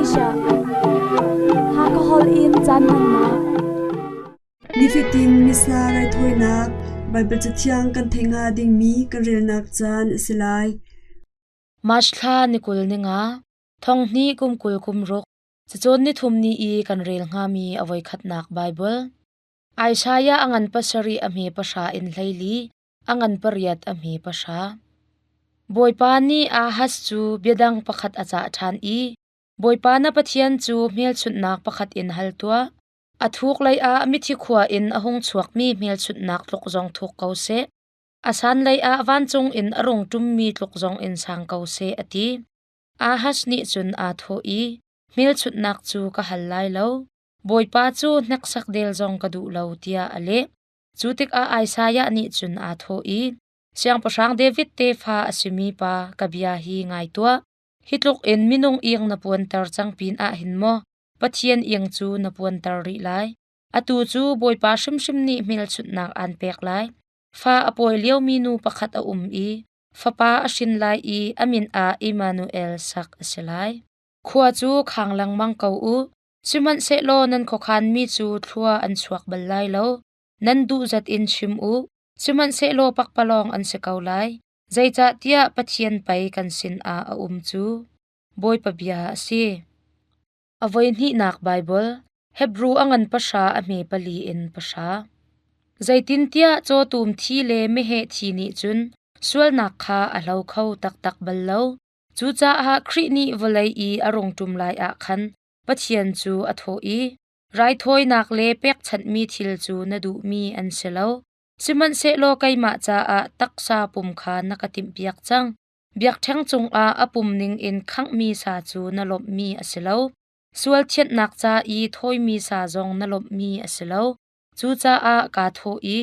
Malaysia. Hakha holh in caan hmannak. Nifatin Missa raithawinak Baibal Cathiang kan theih hnga dingmi kan relnak caan a si lai. March thla ni 20 ni nga, thong hnih kum 20 kum ruk, cacawn ni thum ni i kan rel hngami a voikhatnak Baibal. Isaiah a ngan pasarih a hme pahra in 14, a ngan pariat a hme pahra. Bawipa nih Ahaz cu biadang pakhat a cah ṭhan i, Bawipa na Pathian cu hmelchunhnak pakhat in hal tuah. A thuk lei ah mithi khua in a hung chuakmi hmelchunhnak tluk zong thuk ko seh. A san lei ah vancung in a rung ṭummi tluk zong in sang ko seh, a ti. Ahaz nih cun aa thawh i, Hmelchunhnak cu ka hal lai lo. Bawipa cu hneksak del zong ka duh lo, tiah a leh. Cu tikah Isaiah nih cun aa thawh i, Siangpahrang David tefa a simi pa, ka bia hi ngai tuah. Hi tluk in minung iang na puanter cang pinah hin maw Pathian iang cu na puanter rih lai? Atu cu Bawipa hrimhrim nih hmelchunhnak aan pek lai. Fa a pawi liomi nu pakhat a um i fapa a hrin lai i a min ah Immanuel sak a si lai. Khua cu khang lengmang ko u, sihmanhsehlaw nan khuakhanmi cu thlua an chuak bal lai lo. Nan duh zat in chim u, sihmanhsehlaw pakpalawng an si ko lai, zeicahtiah Pathian pei kan sinah a um cu. Bawipa bia a si. A voihnihnak Baibal, Hebru a ngan pahra a hme pali in pahra. Zeitintiah cawtum thi le meheh thi nih cun sualnak kha a hlo kho taktak bal lo. Cucaah Khrih nih vawlei i a rung ṭum lai ah khan Pathian cu a thawh i, Raithawinak le pekchanhmi thil cu na duhmi an si lo, sihmanhsehlaw keimah caah taksa pum kha na ka timhpiak cang. Biakṭheng cungah a pum ningin khanghmi sa cu na lawmhmi a si lo. Sual thianhnak ca i thawimi sa zong na lawmhmi a si lo. Cucaah kaa thawh i,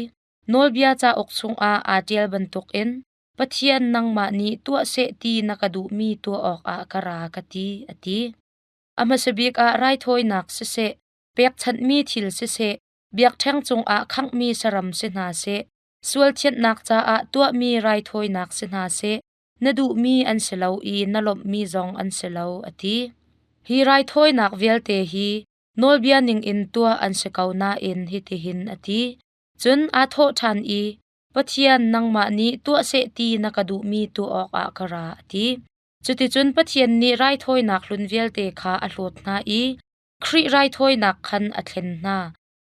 Nawlbia cauk chungah aa ṭial bantukin Pathian nangmah nih tuah seh ti na ka duhmi tuah awkah ka ra ka ti, a ti. A hmasa bik ah raithawinak siseh, pekchanhmi thil siseh, biakṭheng cungah khanghmi saram si hna seh, sual thianhnak caah tuahmi raithawinak si hna seh, na duhmi an si lo i na lawmhmi zong an si lo, a ti. Hi raithawinak vialte hi nawlbia ningin tuah an si ko nain hitihin a ti. Cun aa thawh ṭhan i, Pathian nangmah nih tuah seh ti na ka duhmi tuah awkah ka ra, a ti. Cuticun Pathian nih raithawinak hlun vialte kha a hlawt hna i Khrih raithawinak khan a thlen hna.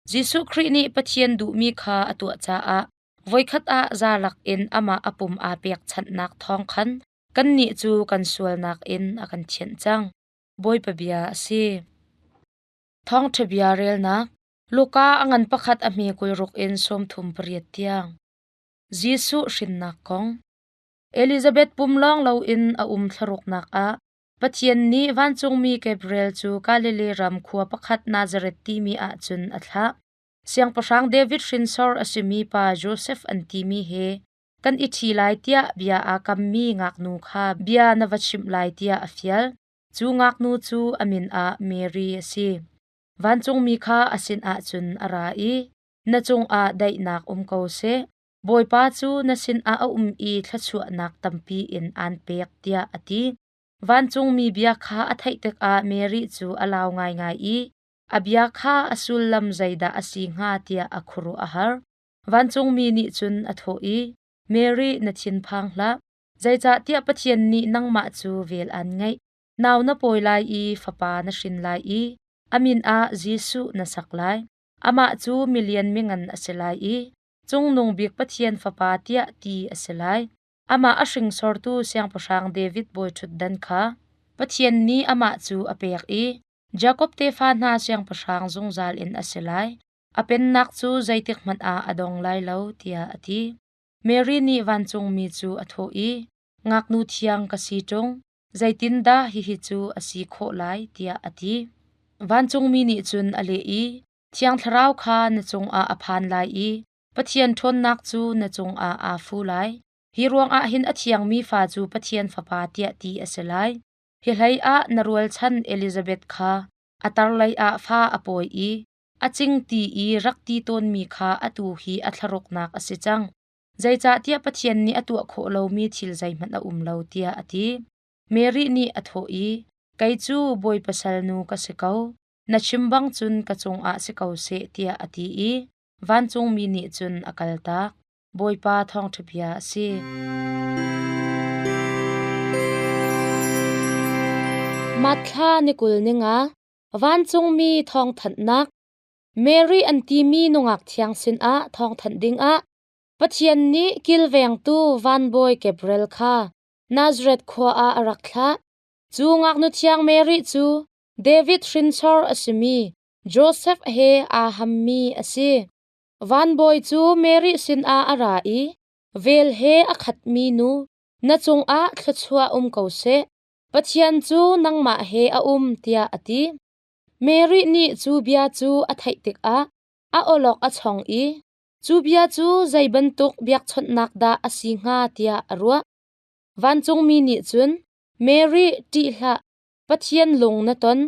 Jesuh Khrih nih Pathian duhmi kha a tuah caah voikhat ah zalak in amah a pum aa pekchanhnak thawng khan kannih cu kan sualnak in a kan thianh cang. Bawipa bia a si. Thawngṭha bia relnak Luka a ngan pakhat a hme 26 in 38 tiang. Jesuh hrinnak kong. Elizabeth pum lawng loin a um thlaruknak ah Pathian nih vancungmi Gabriel cu Galilee ram khua pakhat Nazareth timi ah cun a thlah. Siangpahrang David hrinsor a simi pa Josef an timi he kan i ṭhi lai tiah bia aa kammi ngaknu kha bia na va chimh lai tiah a fial. Cu ngaknu cu a min ah Mary a si. Vancungmi kha a sinah cun a ra i, Na cungah daihnak um ko seh. Bawipa cu na sinah a um i thluachuahnak tampi in aan pek, tiah a ti. Vancungmi bia kha a theih tikah Mary cu a lau ngaingai i a bia kha a sullam zeidah a si hnga tiah a khuaruah a har. Vancungmi nih cun a thawh i, Mary, na thinphang hlah, zeicahtiah Pathian nih nangmah cu vel aan ngeih. Nau na pawi lai i fapa na hrin lai i a min ah Jesuh na sak lai. Amah cu milian mingan a si lai i Cungnung Bik Pathian Fapa tiah ti a si lai. Amah a hringsortu Siangpahrang David bawiṭhutdan kha Pathian nih amah cu a pek i Jakob tefa hna siangpahrang zungzal in a si lai. A pennak cu zeitikhmanh ah a dong lai lo, tiah a ti. Mary nih vancungmi cu a thawh i, Ngaknu thiang ka si ṭung, zeitindah hihi cu a si khawh lai, tiah a ti. Vancungmi nih cun a leh i, Thiang Thlarau kha na cungah a phan lai i Pathian ṭhawnnak cu na cungah aa fu lai. Hi ruangah hin a thiangmi fa cu Pathian Fapa tiah ti a si lai. Hi hleiah na rualchan Elizabeth kha a tarlei ah fa a pawi i a cing ti i rak ti tawnmi kha atu hi a thlaruknak a si cang. Zeicahtiah Pathian nih a tuah khawh lomi thil zeihmanh a um lo, tiah a ti. Mary nih a thawh i, Kei cu Bawipa salnu ka si ko, na chim bang cun ka cungah si ko seh, tiah a ti i vancungmi nih cun a kaltak. Bawipa thawngṭha bia a si. Matthla ni 20 ninga vancungmi thawngthanhnak Mary an timi nungak thiang sinah thawngthanh dingah Pathian nih kilvengtu vanbawi Gabriel kha Nazareth khua ah a rak thlah. Cu ngaknu thiang Mary cu David hrinsor a simi Josef he aa hammi a si. Vanbawi cu Mary sinah a ra i vel he a khatmi nu, na cungah thluachuah um ko seh. Pathian cu nangmah he a um, tiah a ti. Mary nih cu bia cu a theih tikah a awlok a chong i cu bia cu zei bantuk biakchawnhnak dah a si hnga tiah a ruah. Vancungmi nih cun, Mary, ṭih hlah, Pathian lung na ton.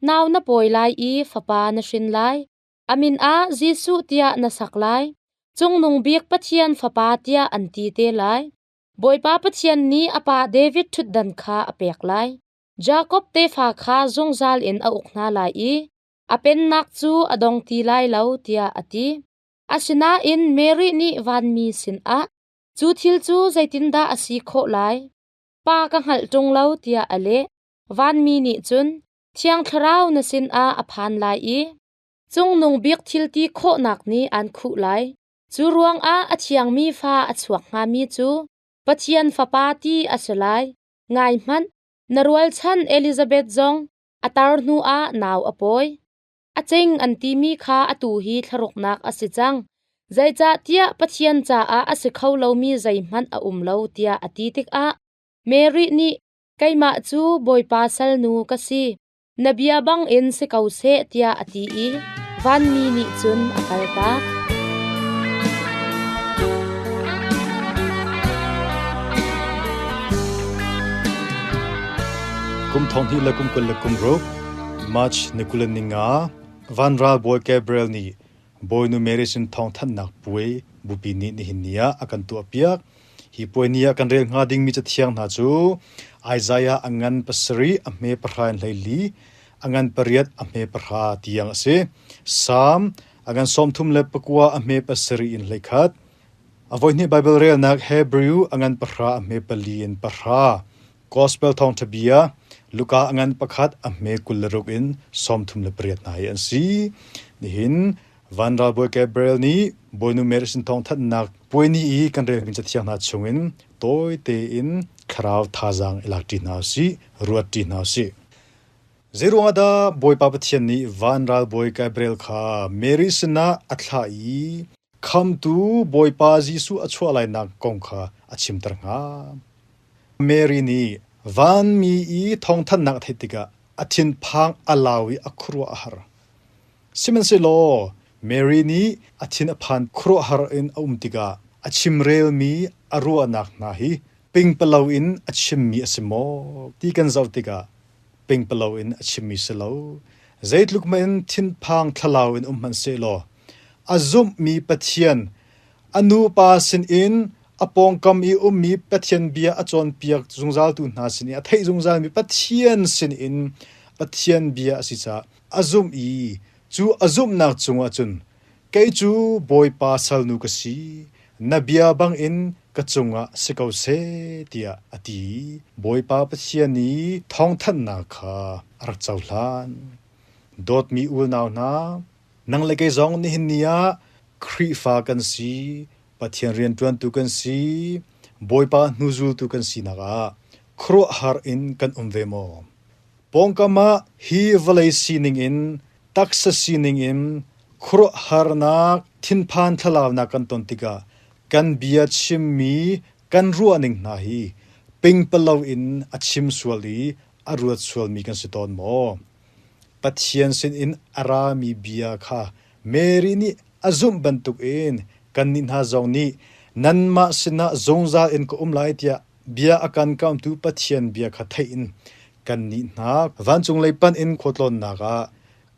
Nau na pawi lai i fapa na hrin lai. A min ah Jesuh tiah na sak lai. Cungnung bik Pathian fapa tiah an ti te lai. Bawipa Pathian nih a pa David ṭhutdan kha a pek lai. Jakob tefa kha zungzal in a uk hna lai i a pennak cu a dong ti lai lo tiah a ti. Asinain Mary nih vanmi sinah, Cu thil cu zeitindah a si khawh lai? Pa ka hngalh ṭung lo tiah a leh. Vanmi nih cun, Thiang Thlarau na sinah a phan lai i Cungnung bik thil ti khawhnak nih aan khuh lai. Cu ruangah a thiangmi fa a chuak hngami cu Pathian Fapa ti a si lai. Ngai hmanh, na rualchan Elizabeth zong a tar hnuah nau a pawi. A cing an timi kha atu hi thlaruknak a si cang. Zeicahtiah Pathian caah a si kho lomi zeihmanh a um lo tiah a ti tikah Mary nih keimah cu Bawipa salnu ka si, na bia bangin si ko seh tiah a ti i vanmi nih cun a kaltak. Kum thong hnih le kum 20 le kum ruk March ni 25 Vanral bawi Gabriel nih Bawinu Mary sin thawngthanhnak puai bupi nih nihin ni ah a kan tuahpiak. Hi puai ni ah kan rel hnga dingmi cathiang hna cu Isaiah a ngan pasarih a hme pahra in 14, a ngan pariat a hme pahra tiang a si. Salm a ngan 39 a hme pasarih in 11. A voihnih Baibal relnak Hebrew a ngan pahra a hme pali in pahra. Gospel thawngṭha bia Luka a ngan pakhat a hme 26 in 38 hna hi an si. Nihin Van ralbawi Gabriel nih Bawinu Mary sin thawngthanhnak puai ni i kan relmi cathiang hna chungin tawi tein thlarau thazaang i lakṭi hna usih, ruatṭi hna usih. Zeiruangah dah Bawipa Pathian nih van ralbawi Gabriel kha Mary sinah a thlah i Khamtu Bawipa Jesuh a chuah lainak kong kha a chimter hnga? Mary nih vanmi i thawngthanhnak a theih tikah a thinphang a lau i a khuaruah a har. Sihmanhsehlaw Mary nih a thin a phan khuaruahhar in a um tikah a chimrelmi a ruahnak hna hi pingpalo in a chimmi a si maw ti kan zoh tikah pingpalo in a chimmi si lo. Zeitluk hmanh in thinphang thlalau in um hmanh sehlaw a zumhmi Pathian a nupa sinin a pawngkam i ummi Pathian bia a cawnpiak zungzaltu hna sin i a theih zungzalmi Pathian sinin Pathian bia a si caah a zumh i cu a zumhnak cungah cun kei cu Bawipa salnu ka si, na bia bangin ka cungah si ko seh tiah a ti i Bawipa Pathian i thawngthanhnak kha a rak cohlan. Dawtmi unau hna, nang le kei zong nihin ni ah Khrihfa kan si, Pathian rianṭuantu kan si, Bawipa hnuzultu kan sinak ah khuaruahhar in kan um ve maw? Pawngkam ah hi vawlei sining in, taksa sining in khuaruahharnak, thinphan thlalaunak kan ton tikah kan bia chimmi kan ruahning hna hi pingpalo in a chim sual i a ruat sualmi kan si tawn maw? Pathian sinin a rami bia kha Mary nih a zumh bantukin kannih hna zong nih nanmah sinah zungzal in ka um lai tiah Bia a kan kamtu Pathian bia kha theih in kannih hna vancung lei panh in khualtlawnnak ah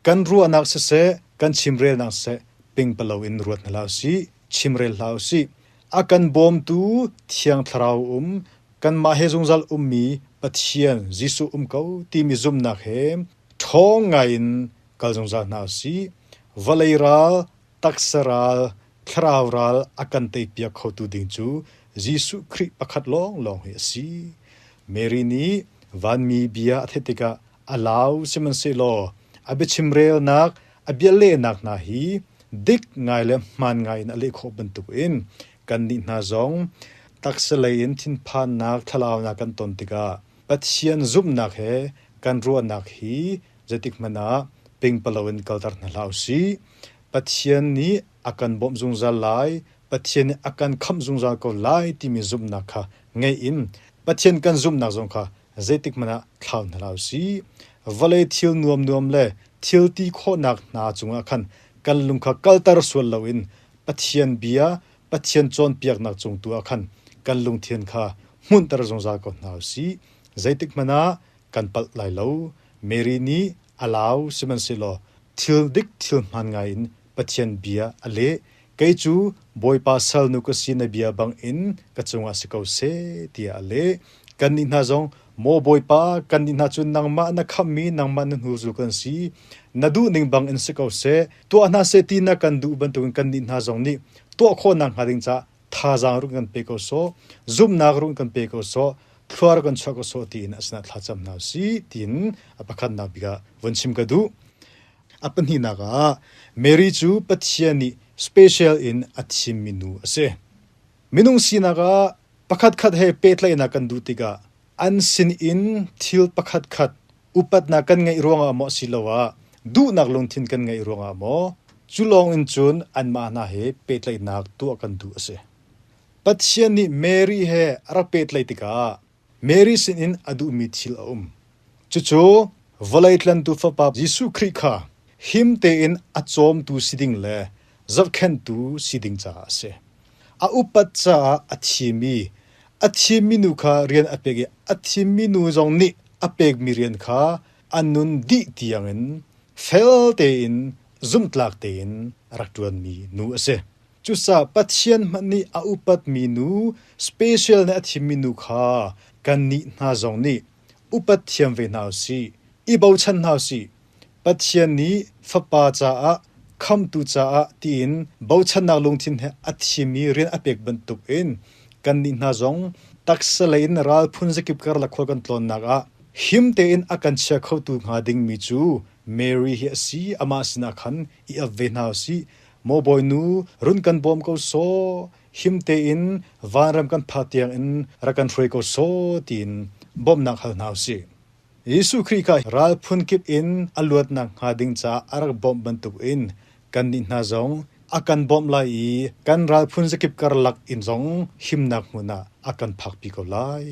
kan ruahnak siseh, kan chimrelnak siseh pingpalo in ruat hna hlah usih, chimrel hlah usih. A kan bawmtu Thiang Thlarau um, kanmah he zungzal ummi Pathian Jesuh um ko timi zumhnak he ṭhawng ngai in kal zungzal hna usih. Vawlei ral, taksa ral, thlarau ral a kan teipiak khotu ding cu Jesuh Khrih pakhat lawnglawng hi a si. Mary nih vanmi bia a theih tikah a lau sihmanhsehlaw a biachimrelnak, a bialehnak hna hi dik ngai le hmaan ngai in a leh khawh bantukin kannih hna zong taksa lei in thinphannak, thlalaunak kan ton tikah Pathian zumhnak he kan ruahnak hi zeitik hmanh ah pingpalo in kalter hna hlah usih. Pathian nih a kan bawmh zungzal lai, Pathian nih a kan khamh zungzal ko lai timi zumhnak kha ngeih in Pathian kan zumhnak zong kha zeitik hmanh ah thlau hna hlah usih. Vawlei thil nuamnuam le thil ti khawhnak hna cungah khan kan lung kha kalter sual loin Pathian bia, Pathian cawnpiaknak cung tu ah khan kan lungthin kha hmunhter zungzal ko hna usih. Zeitik hmanh ah kan palh lai lo. Mary nih a lau sihmanhsehlaw thil dik thil hmaan ngai in Pathian bia a leh. Kei cu Bawipa salnu ka si na bia bangin ka cungah si ko seh tiah a leh. Kannih hna zong Maw Bawipa, kannih hna cu nangmah na khamhmi nangmah na hnuzul kan si. Na duhning bangin si ko seh. Tuah hna seh ti na kan duh bantukin kannih hna zong nih tuah khawhnak hnga ding caah thazaang rung kan pe ko sawh, zumhnak rung kan pe ko sawh, thluar kan chuah ko sawh tiin a sinah thlacam hna usih tiin a pakhatnak bik ah vun chim ka duh. A pahnihnak ah Mary cu Pathian nih special in a thimmi nu a si. Minung sinak ah pakhatkhat he pehtlaihnak kan duh tikah an sin in thil pakhatkhat upatnak kan ngeih ruangah maw asiloah duhnak lungthin kan ngeih ruangah maw cu lawng in cun anmah hna he pehtlaihnak tuah kan duh a si. Pathian nih Mary he a rak pehtlaih tikah Mary sinin a duhmi thil a um. Cucu vawlei tlantu Fapa Jesuh Khrih kha him tein a cawmtu si ding le zohkhenhtu si ding caah a si. A upat caah a thimi, a thimmi nu kha rian a pek i a thimmi nu zong nih a pekmi rian kha a nun dih tiangin fel tein zumhtlak tein a rak ṭuanmi nu a si. Cucaah Pathian hmanh nih a upatmi nu, special nih a thimmi nu kha kannih hna zong nih upat thiam ve hna usih, i bochan hna usih. Pathian nih Fapa caah, Khamhtu caah tiin bochannak lungthin he a thimi rian a pek bantukin kannih hna zong taksa lei in ral phun zakip karlak khual kan tlawnnak ah him tein a kan chia khotu hnga dingmi cu Mary hi a si, amah sinah khan i ap ve hna usih. Maw Bawinu, run kan bawm ko sawh, him tein vanram kan phak tiangin rak kan hruai ko sawh tiin bawmhnak hal hna usih. Jesuh Khrih kha ral phunkip in a luatnak hnga ding caah a rak bawmh bantukin kannih hna zong a kan bawmh lai i kan ral phunzakip karlak in zong himnak hmun ah a kan phakpi ko lai.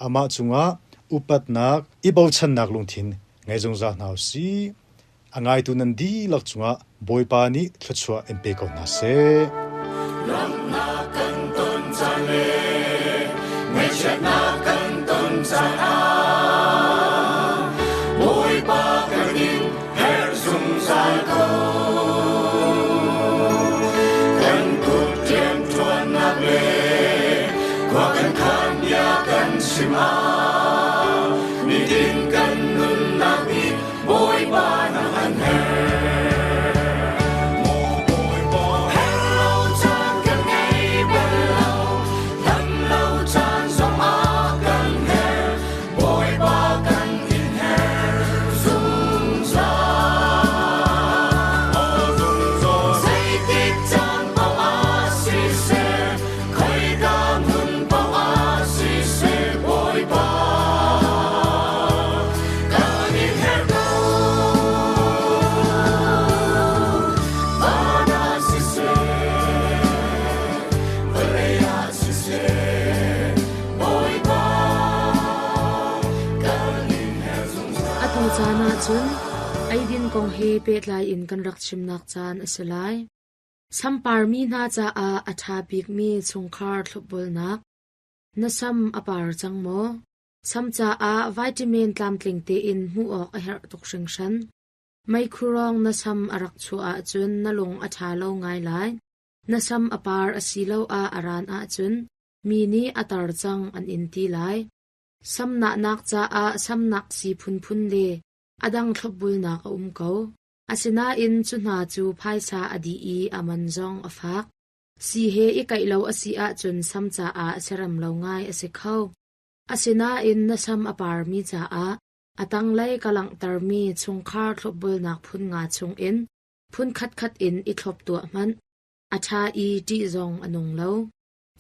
Amah cungah upatnak, i bochannak lungthin ngei zungzal hna u sih. A ngaitu nan dihlak cungah Bawipa nih thluachuah in pe ko hna seh. Lawmhnak kan ton caan le ngaihchiatnak kan ton caan ah Bawipa kan in herh zungzal ko. Kan kut rianṭuannak le khua kan khan bia kan chim ah nitin kan nunnak nih Bawipa nang an herh. Maw Bawipa herh lo caan kan ngei bal lo, dam lo caan zong ah kan herh. Bawipa kan in herh zungzal. Zeitik caan paoh ah siseh, khoika hmun paoh ah siseh, Bawipa kan in herh ko. Van ah siseh, vawlei ah siseh, Bawipa kan in herh zungzal. Atu caan ahcun eidin kong he pehtlai in kan rak chimnak caan a si lai. Samparmi hna caah a ṭha bikmi chungkhar thlopbulnak. Na sam a par cang maw? Sam caah vitamin tlamtling tein hmuh awk a herh tuk hringhran. Meikhurawng na sam a rak chuah ahcun na lung a ṭha lo ngai lai. Na sam a par asiloah a ran ahcun mi nih a tar cang an in ti lai. Samnahnak caah samnak sii phunphun le a dang thlopbulnak a um ko. Asinain cu hna cu phaisa a dih i a man zong a fak. Sii he i kaih lo a si ahcun sam caah siarem lo ngai a si kho. Asinain na sam a parmi caah a tanglei ka langhtermi chungkhar thlopbulnak phun nga chungin phun khatkhat in i thlop tuah hmanh. A ṭha i ṭih zong a nung lo.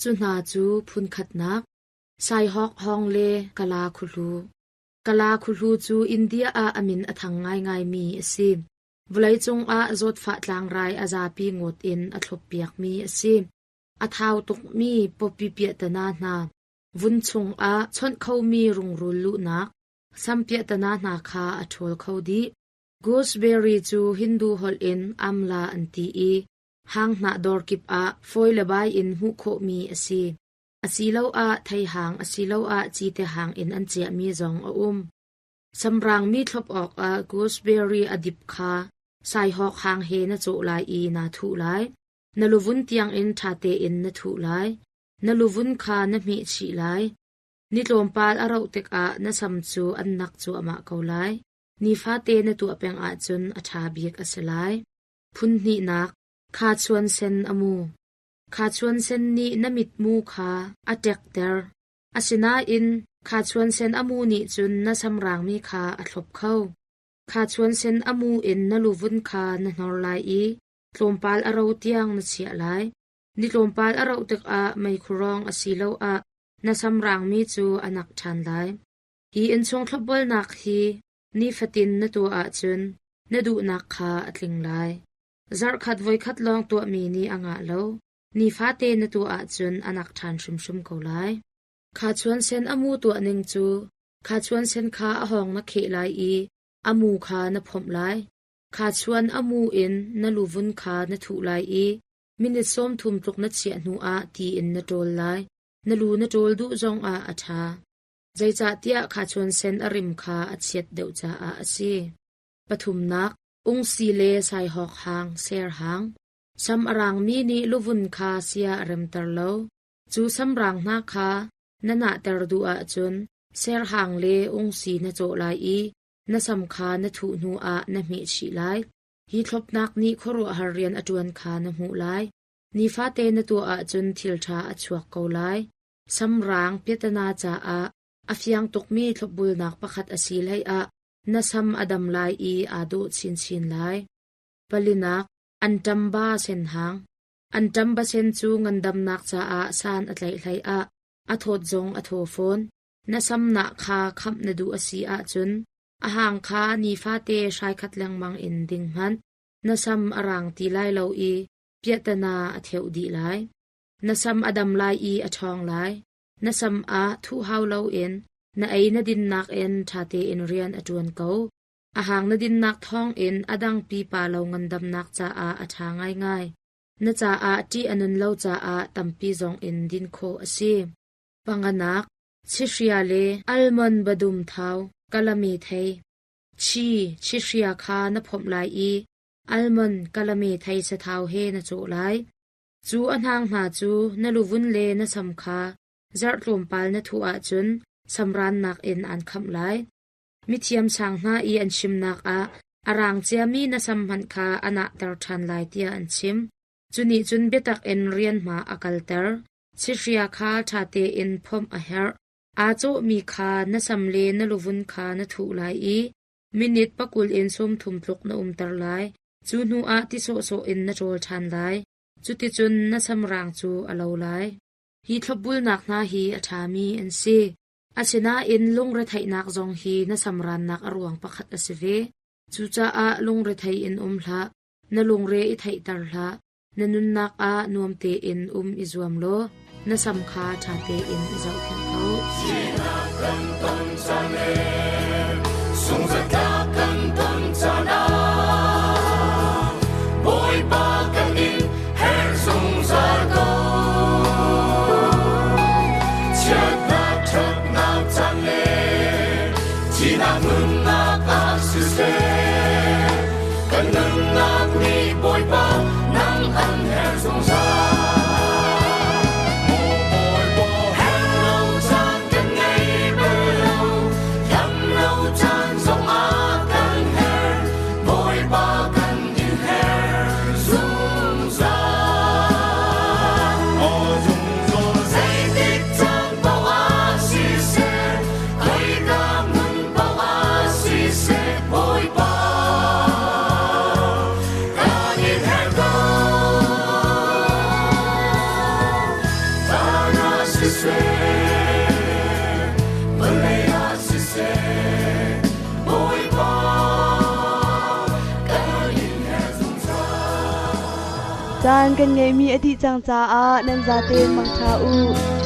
Cu hna cu phun khatnak, Saihawk hawng le Kala khuhlu. Kala khuhlu cu India ah a min a thang ngaingaimi a si. Vawleicung ah zawtfah tlangrai a zapi ngawt in a thloppiakmi a si. A thau tukmi pawpi piahtana hna, vun chungah chawnh khomi rungrul luhnak, sam piahtana hna kha a ṭhawl kho dih. Gooseberry cu Hindu holh in amla an ti i hanghnah dawr kip ah fawi le bai in hmuh khawhmi a si. Asiloah theihang asiloah cite hang in an ciahmi zong a um. Samrangmi thlop awkah gooseberry a dip kha saihawk hang he na cawh lai i naa thuh lai. Na luvun tiangin ṭha tein na thuh lai. Na luvun kha na hmeh chih lai. Ni tlawmpal a rauh tikah na sam cu an nak cuahmah ko lai. Nifate na tuah peng ahcun a ṭha bik a si lai. Phun hnihnak, khachuan sen a mu. Khachuan sen nih na mitmu kha a ṭekter. Asinain khachuan sen a mu nih cun na samrangmi kha a thlop kho. Khachuan sen a mu in na luvun kha na hnor lai i tlawmpal a ro tiang na chiah lai. Ni tlawmpal a roh tikah meikhu rawng asiloah na samrangmi cu a nak ṭhan lai. Hi innchung thlopbulnak hi nifatin na tuah ahcun na duhnak kha a tling lai. Zarhkhat voikhat lawng tuahmi nih a ngah lo. Nifate na tuah ahcun a nak ṭhan hrimhrim ko lai. Khachuan sen a mu tuah ning cu khachuan sen kha a hawng na kheh lai i a mu kha na phomh lai. Khachuan a mu in na luvun kha na thuh lai i minute 30 tluk na chiah hnuah ti in na ṭawl lai. Na lu na ṭawl duh zongah a ṭha. Zeicahtiah khachuan sen a rim kha a chiat deuh caah a si. Pathumnak, ungsi le saihawk hang, ser hang. Sam a rangmi nih luvun kha sia a remter lo. Cu samrang hna kha na nahter duh ahcun serhang le ungsi na cawh lai i na sam kha na thuh hnuah na hmeh chih lai. Hi thlopnak nih khuaruahhar rian a ṭuan kha na hmuh lai. Nifate na tuah ahcun thil ṭha a chuak ko lai. Samrang piatana caah a fiang tukmi thlopbulnak pakhat a si hleiah na sam a dam lai i aa dawh chinchin lai. Palinak, anṭam-ba senhang. Anṭam-ba sen cu ngandamnak caah san a tlaih hleiah a thawt zong a thaw fawn. Na samnah kha khamh na duh a si ahcun a hang kha nifate hrai khat lengmang in ding hmanh. Na sam a rang ti lai lo i piahtana a theuh dih lai. Na sam a dam lai i a ṭhawng lai. Na sam ah thuh hau loin na ei na dinnak in ṭha tein rian a ṭuan ko. A hang na dinnak thawngin a dang pipa lo ngandamnak caah a ṭha ngaingai. Na caah ṭih a nun lo caah tampi zongin din khawh a si. Panganak, chihria le almond badum thau, kalami thei. Chi, chihria kha na phomh lai i almond kalami thei sathau he na cawh lai. Cu a hnang hna cu na luvun le na sam kha zarh tlawmpal na thuh ahcun samrannak in aan khamh lai. Mithiam sang hna i an chimnak ah a rang ciami na sam hmanh kha a nahter ṭhan lai tiah an chim. Cu nih cun biatak in rianhma a kalter. Chihria kha ṭha tein phomh a herh. Aa cawhmi kha na sam le na luvun kha na thuh lai i minute 20 in 30 tluk na umter lai. Cu hnuah ti sawhsawh in na ṭawl ṭhan lai. Cuticun na samrang cu a lo lai. Hi thlopbulnak hna hi a ṭhami an si. Asinain lungretheihnak zong hi na samrannak a ruang pakhat a si ve. Cucaah lungrethei in um hlah, na lungre i theihter hlah. Na nunnak ah nuam tein um i zuam law na sam kha ṭha tein i zohkhenh ko. Sinak kan ton caan le sungzatlak kan ton caan ah Bawipa kan in herh zungzal ko. Chiatnak ṭhatnak caan le thihnak nunnak ah siseh kan nunnak nih Bawipa nang an herh zungzal. Maw Bawipa herh lo caan kan ngei bal lo. Caan kan ngeihmi a dih cang caah nan zaten mangṭha u.